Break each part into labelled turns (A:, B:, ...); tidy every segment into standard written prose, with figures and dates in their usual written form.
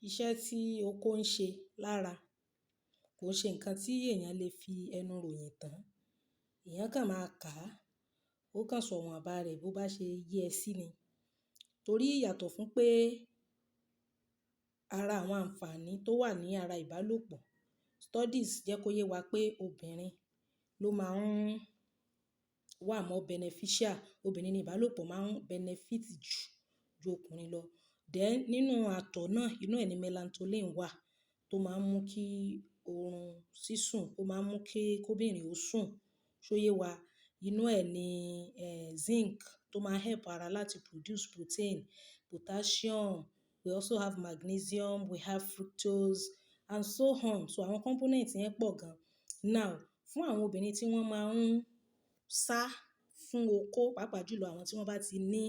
A: Iṣẹ́ tí okó ń ṣe lára kò ṣe nǹkan tí èèyàn lè fi ẹnu ròyìn tán. Èèyàn kan máa kà á, ó kàn sọ wọ̀nba rẹ̀ bó bá ṣe yé ẹ sí ni. Torí yàtọ̀ fún pé ara àwọn ànfàní tó wà ní ara ìbálòpọ̀, studies jẹ́ kó yé wa pé obìnrin ló máa ń wà more beneficial. Obìnrin ní ìbálòpọ̀ máa ń benefit jù ju ọkùnrin lọ. Then nínú àtọ̀ náà, inú ẹ̀ ní melatonin wà tó máa ń mú kí oorun sísùn, ó máa ń mú kí kóbìnrin ó sùn. Ṣó yé wa? Inú ẹ̀ ní, zinc tó máa ń help ara láti produce protein, potassium, we also have magnesium, we have fructose and so on. So àwọn components yẹn pọ̀ gan. Now, fún àwọn obìnrin tí wọ́n máa ń sá fún okó, pàápàá jùlọ àwọn tí wọ́n bá ti ní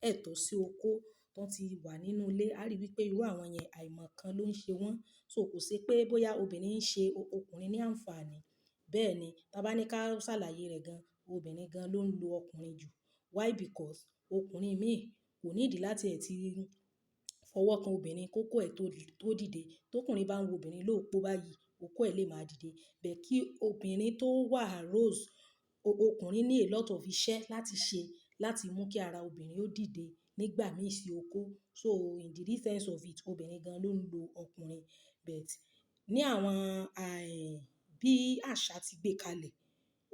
A: ẹ̀tọ́ sí okó, tó ti wà nínú ilé, a rí wípé irú àwọn yẹn àìmọ̀ kan ló ń ṣe wọ́n. So kò ṣe pé bóyá obìnrin ń ṣe ọkùnrin ní àǹfààní. Bẹ́ẹ̀ ni, tí a bá ní ká ṣàlàyé rẹ̀ gan, obìnrin gan ló ń lo ọkùnrin jù. Why? Because ọkùnrin míì kò need láti ẹ̀ ti fọwọ́ kan obìnrin kókó ẹ̀ tó dìde. Tókùnrin bá ń wo obìnrin lóòpó báyìí, okó ẹ̀ lè máa dìde. Bẹ́ẹ̀ kí obìnrin tó wà aroused, ọkùnrin ní a lot of iṣẹ́ láti ṣe láti mú kí ara obìnrin ó dìde nígbà míì sí okó. So in the real sense of it, obìnrin gan ló ń lo ọkùnrin. But ní àwọn, bí àṣà ti gbé kalẹ̀,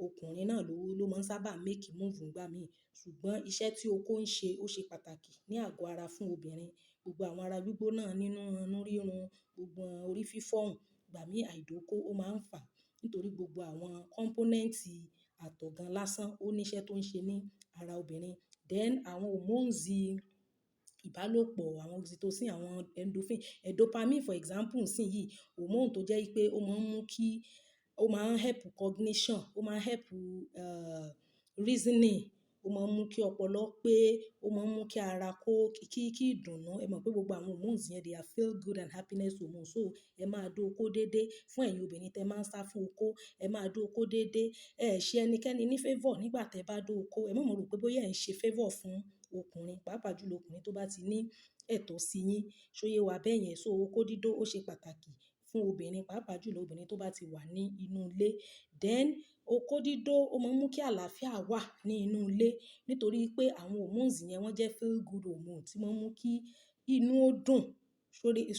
A: ọkùnrin náà ló máa ń sábà make move nígbà míì. Ṣùgbọ́n iṣẹ́ tí okó ń ṣe ó ṣe pàtàkì ní àgọ́ ara fún obìnrin. Gbogbo àwọn ara gbígbóná nínú inú rírun, gbogbo orí fífọ́ hun, ìgbà mí àìdókó ó máa ń fà. Nítorí gbogbo àwọn component àtọ̀ gan lásán ó ní iṣẹ́ tó ń ṣe ní ara obìnrin. Then àwọn hormones ìbálòpọ̀, àwọn oxytocin, àwọn endorphin, dopamine for example nísìnyí, hormone tó jẹ́ wípé ó máa ń mú kí, ó máa ń help cognition, ó máa ń help, reasoning, ó máa ń mú kí ọpọlọ pé, ó máa ń mú kí ara kó, kí ìdùnnú. Ẹ mọ̀ pé gbogbo àwọn hormones yẹn, they are feel good and happiness hormones. So ẹ máa dó okó dédé. Fún ẹ̀yin obìnrin tí ẹ máa ń sá fún okó, ẹ máa dó okó dédé. Ẹ ṣe ẹnikẹ́ni ní favour nígbà tí ẹ bá dó okó. Ẹ má mọ̀ rò pé bóyá ẹ̀ ń ṣe favour fún ọkùnrin, pàápàá jùlọ ọkùnrin tó bá ti ní ẹ̀tọ́ sí yín. Ṣó yé wa bẹ́ẹ̀ yẹn? So okó dídó ó ṣe pàtàkì fún obìnrin, pàápàá jùlọ obìnrin tó bá ti wà ní inú ilé. Then okó dídó ó máa ń mú kí àlàáfíà wà ní inú ilé. Nítorí pé àwọn hormones yẹn wọ́n jẹ́ feel good hormone tí wọ́n mú kí inú ó dùn.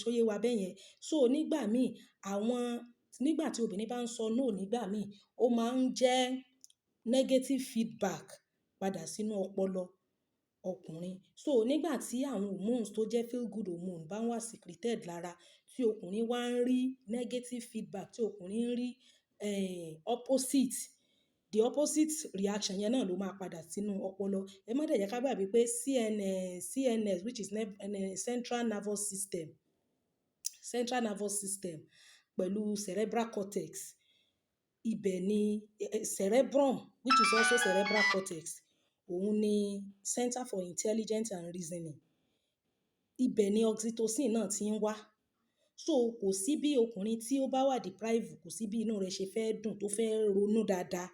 A: Ṣó yé wa bẹ́ẹ̀ yẹn? So nígbà míì, àwọn, nígbà tí obìnrin bá ń sọ no nígbà míì, ó máa ń jẹ́ negative feedback padà sínú ọpọlọ ọkùnrin. So nígbà tí àwọn hormones tó jẹ́ feel good hormone bá wà secreted lára, tí ọkùnrin wá ń rí negative feedback, tí ọkùnrin ń rí, opposite, the opposite reaction yẹn náà ló máa padà sínú ọpọlọ. Ẹ má dẹ̀ jẹ́ ká gbàgbé pé CNS, which is central nervous system, central nervous system pẹ̀lú cerebral cortex. Ibẹ̀ ni, cerebrum, which is also cerebral cortex, òun ni center for intelligence and reasoning. Ibẹ̀ ni oxytocin náà tí ń wá. So kò sí bí ọkùnrin tí ó bá wà deprive, kò sí bí inú rẹ̀ ṣe fẹ́ dùn tó fẹ́ ronú dáadáa.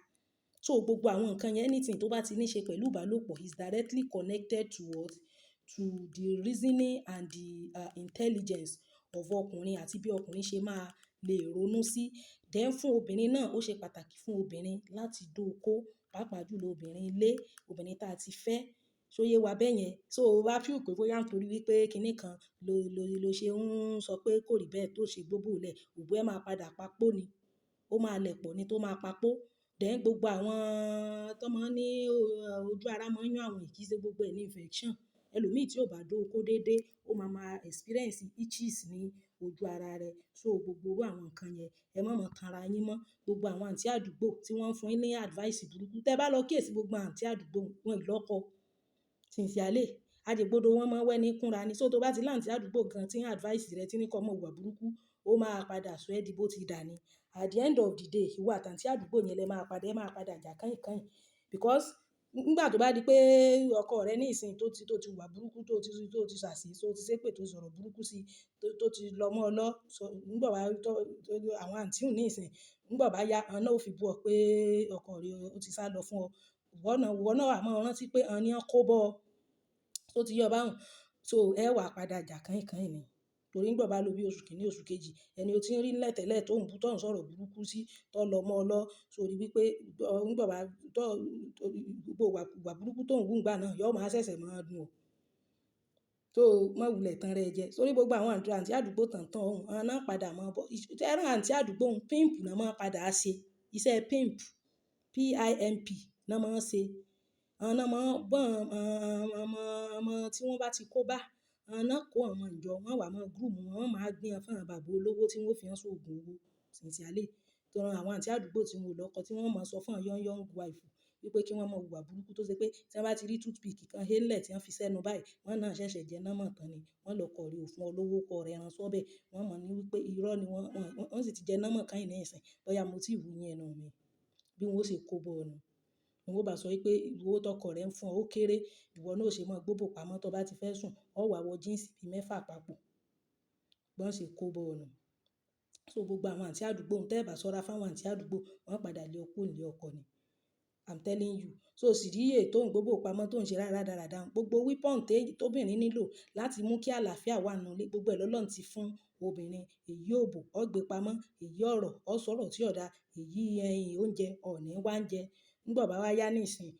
A: So gbogbo àwọn nǹkan yẹn, anything tó bá ti ní ṣe pẹ̀lú ìbálòpọ̀ is directly connected to what? To the reasoning and the, intelligence of ọkùnrin àti bí ọkùnrin ṣe máa lè ronú sí. Then fún obìnrin náà, ó ṣe pàtàkì fún obìnrin láti dó okó, pàápàá jùlọ obìnrin ilé, obìnrin tí a ti fẹ́. Ṣó yé wa bẹ́ẹ̀ yẹn? So o wá feel pé bóyá nítorí wípé kíní kan lo ṣe ń sọ pé kò rí bẹ́ẹ̀ tó ṣe gbóbò lẹ̀, òbò ẹ máa padà papó ni. Ó máa lẹ̀pọ̀ ni tó máa papó. Then gbogbo àwọn tó máa ń ní ojú ara máa ń yún àwọn kì í ṣe gbogbo ẹ̀ ní infection. Ẹlòmíì tí ò bá dó okó dédé, ó máa ma experience itches ní ojú ara rẹ̀. So gbogbo irú àwọn nǹkan yẹn, ẹ má mọ̀ tan ara yín mọ́. Gbogbo àwọn àǹtí àdúgbò tí wọ́n ń fún yín ní advice burúkú. Tẹ bá lọ kíyèsi gbogbo àǹtí àdúgbò, wọ́n ì lọ́kọ. Sincerely, àjẹgbódo wọn máa ń wẹ́ni kúnra ni. So tó bá ti láǹtí àdúgbò kan tí ń advice rẹ tí ní kó mọ ìwà burúkú, ó máa padà sọ ẹ́ di bó ti dà ni. At the end of the day, ìwọ àti àǹtí àdúgbò yẹn lẹ máa padà, ẹ máa padà jà kányìnkányìn. Because nígbà tó bá di pé ọkọ rẹ ní ìsìn tó ti wà burúkú, tó ti ṣàṣì, tó ti ṣépè, tó sọ̀rọ̀ burúkú sí, tó ti lọ mọ́ ọ lọ, so nígbà wá tó àwọn àǹtí òní ìsìn, nígbà bá yá, àwọn náà ó fi bú ọ pé ọkọ rẹ ó ti sálọ fún ọ. Ìwọ náà wà máa rántí pé àwọn ni wọ́n kó bọ́ ọ. Tó ti yọ bá hun. So ẹ wà padà jà kányìnkányìn ni. Torí nígbà ó bá lọ bí oṣù kìíní, oṣù kejì, ẹni ó ti ń rí nílẹ̀ tẹ́lẹ̀ tó ń bú, tó ń sọ̀rọ̀ burúkú sí, tó lọ mọ́ ọ lọ, sórí wípé nígbà bá, tó, gbogbo ìwà, ìwà burúkú tó ń wú nígbà náà, yóò máa ṣẹ̀ṣẹ̀ máa dùn ọ́. So má wulẹ̀ tán rẹ jẹ. Sórí gbogbo àwọn àǹtí àdúgbò tán tán òun, àwọn náà padà máa bọ́. Ṣé ẹ rí àǹtí àdúgbò òun, pimp náà máa padà ṣe. Iṣẹ́ pimp, P-I-M-P náà máa ń ṣe. Àwọn náà máa ń bọ́ àwọn ọmọ, ọmọ tí wọ́n bá ti kó bá, àwọn náà kó àwọn ìjọ, wọ́n wà máa groom wọn, wọ́n máa gbé wọn fún àwọn bàbá olówó tí wọ́n fi wọ́n sógun owó. Sincerely. Torí àwọn àǹtí àdúgbò tí wọn ò lọ́kọ, tí wọ́n máa sọ fún àwọn young, young wife wípé kí wọ́n má wùwà burúkú tó ṣe pé tí wọ́n bá ti rí toothpick kan hélẹ̀ tí wọ́n fi sẹ́nu báyìí, wọ́n náà ṣẹ̀ṣẹ̀ jẹ náà mọ̀ tán ni. Wọ́n lọ kọ̀rí òfun olówó kọ rẹ̀ rán sọ́bẹ̀. Wọ́n mọ̀ ní wípé irọ́ ni wọ́n, wọ́n sì ti jẹ náà mọ̀ káyìn ní ìsìn. Bóyá mo tí wù yín ẹnu mi bí wọ́n ó ṣe kó bọ ọ̀nà. Wọn bá sọ wípé owó tó ọkọ rẹ ń fún ọ ó kéré, ìwọ náà ó ṣe máa gbóbo pamọ́ tó bá ti fẹ́ sùn, ó wá wọ jíǹsì bí mẹ́fà papọ̀. Bí wọ́n ṣe kó bọ ọ̀nà. So gbogbo àwọn àǹtí àdúgbò ń tẹ́ ẹ bá sọ́ra fún àwọn àǹtí àdúgbò, wọ́n padà lé ọ kúrò nílé ọkọ ni. I'm telling you. So sì rí èyí tó ń gbóbo pamọ́ tó ń ṣe rádaràda. Gbogbo weapon tí obìnrin nílò láti mú kí àlàáfíà wà nínú ilé, gbogbo ẹ̀ lọ́lọ́run ti fún obìnrin. Èyí òbò, ó gbé pamọ́, èyí ọ̀rọ̀, ó sọ̀rọ̀ tí ọ̀dà, èyí ẹyin oúnjẹ, ọ̀nì wá ń jẹ. Nígbà bá wá yá níìsín,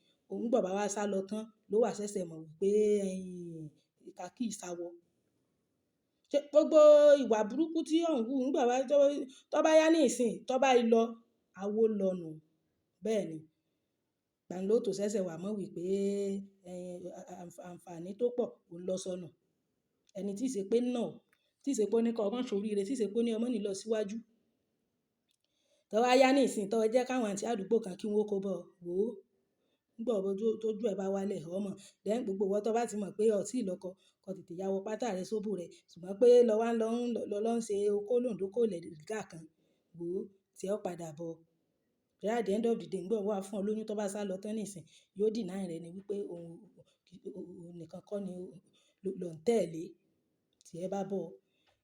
A: nígbà bá wá sálọ tán ló wà ṣẹ̀ṣẹ̀ mọ̀ wípé ẹyin ìka kì í sáwọ. Ṣé gbogbo ìwà burúkú tí ò ń wú nígbà bá, tó bá yá níìsín, tó bá lọ, awo lọ nù. Bẹ́ẹ̀ ni. Ìgbà ló tó ṣẹ̀ṣẹ̀ wà mọ̀ wípé ẹyin àǹfààní tó pọ̀ ò ń lọ sọnù. Ẹni tí ì ṣe pé náà, tí ì ṣe pé ó ní kí ọmọ sóríire, tí ì ṣe pé ó ní ọmọ ní lọ síwájú. Tó bá yá níìsín, tó jẹ́ káwọn àǹtí àdúgbò kan kí wọ́n kó bọ, wò ó. Nígbà tó ju ẹ bá wálẹ̀, ọ mọ̀. Then gbogbo ìwọ tó bá ti mọ̀ pé ọ tí ì lọ́kọ, kó tètè yáwọ́ pátá rẹ sóbò rẹ. Ṣùgbọ́n pé lọ wá lọ ń, lọ ń ṣe okó lòǹdó kó lè gà kan, wò ó, tí ó padà bọ̀. Torí at the end of the day, nígbà ó wá fún ọ lóyún tó bá sálọ tán níìsín, yóò deny rẹ ni wípé òun, òun nìkan kọ́ ni ló ń tẹ̀lé tí ẹ bá bọ̀.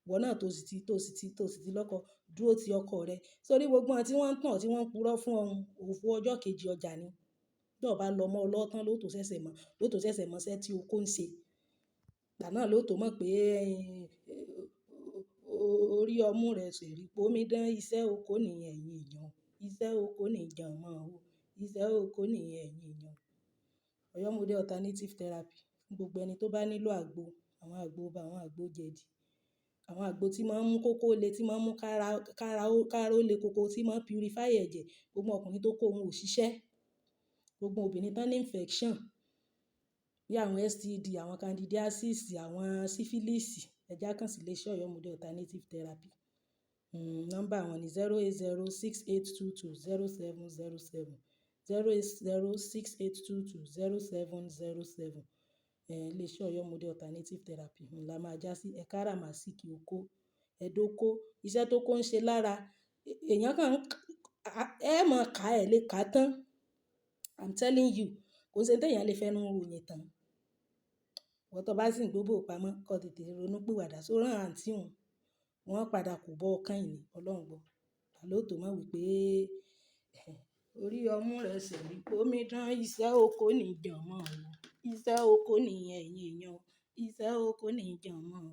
A: Ìwọ náà tó sì ti, tó sì ti, tó sì ti lọ́kọ, dúró ti ọkọ rẹ. Sórí gbogbo àwọn tí wọ́n ń tàn, tí wọ́n ń purọ́ fún ọ, òfò ọjọ́ kejì ọjà ni. Bí ó bá lọ mọ́ ọ lọ́tán ló tó ṣẹ̀ṣẹ̀ mọ̀, ló tó ṣẹ̀ṣẹ̀ mọ̀ iṣẹ́ tí oko ń ṣe. Ìgbà náà ló tó mọ̀ pé ẹyin orí ọmú rẹ ṣèrí pé omi dán iṣẹ́ oko ní ẹ̀yìn èèyàn. Iṣẹ́ oko ní ìjànmọ̀ o. Iṣẹ́ oko ní ẹ̀yìn èèyàn. Ọ̀yọ́ Model Alternative Therapy fún gbogbo ẹni tó bá nílò àgbo, àwọn àgbo ibà, àwọn àgbo jẹ̀dí, àwọn àgbo tí máa ń mú kókó le, tí máa ń mú kára, kára ó, kára ó le koko, tí máa ń purify ẹ̀jẹ̀. Gbogbo ọkùnrin tó kó òun ò ṣiṣẹ́. Gbogbo obìnrin tó ní infection bí àwọn STD, àwọn candidiasis, àwọn syphilis, ẹ já kàn sí ilé iṣẹ́ Ọ̀yọ́ Model Alternative Therapy. Nọ́mbà wọn ni 08068220707, 08068220707. Ilé iṣẹ́ Ọ̀yọ́ Model Alternative Therapy ńlá máa já sí. Ẹ káràmásìkí okó, ẹ dóko. Iṣẹ́ tó kó ń ṣe lára, èèyàn kan ẹ mọ̀ ká ẹ lè ká tán. I'm telling you. Kò ṣe tí èèyàn lè fẹ́nu ròyìn tán. Ìwọ tó bá sì ń gbóbo pamọ́, kó tètè ronú pìwàdà sórí àwọn àǹtí òun. Wọ́n padà kó bọ́ ọ̀kan yìí ni, Ọlọ́run gbọ́. Ta ló tó mọ̀ wípé orí ọmú rẹ ṣèrí pé omi dán iṣẹ́ oko ní ìjànmọ̀ o. Iṣẹ́ oko ní ẹ̀yìn èèyàn. Iṣẹ́ oko ní ìjànmọ̀ o.